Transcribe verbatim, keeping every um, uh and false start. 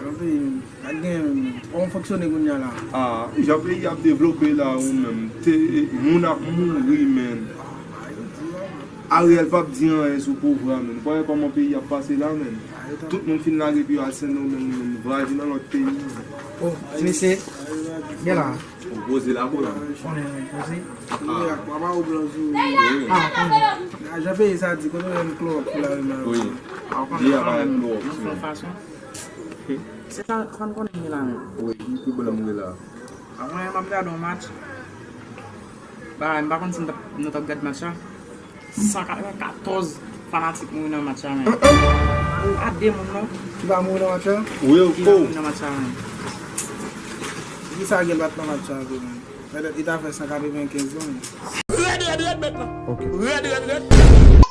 Nan peyi, pa t gen menm. Kòman fonksyone kounye a la? Ah, jan peyi ap devlope la ou menm, te, moun ap mouri, men. Ariel p ap di anyen sou pouvwa, men. Ou pa wè kòman peyi ap pase la, men. Tout moun fin lage pye yo al Sendomeng, men. Vwazi nan lòt peyi. Oh, ti mesye, gen la. Ou poze la pou la. Konnen mwen poze. Kounye a, papa ou blan sou. Ah, konnen. Jan peyi sa di, kote w jwenn klowòks pou lave men? Wi. Di a pa klowòks, men. Se sa, sa n konnen gen la menm. Wi, ki blan mwen la. Mwen, m ap gade yon match. Ba, m pa konn si nou t ap gade match la. San katrevenkatòz fanatik mouri nan match la, men. Pa de moun, non. Ki pa mouri nan match la? Wi, Ki pa oh. Mouri nan match la, men. Ki sa gen bat nan match la, tou, menm? Petèt li ta fè san katrevenkenz, non? Rèd, rèd, rèd, mèt lan. Ok. Rèd, rèd, rèd.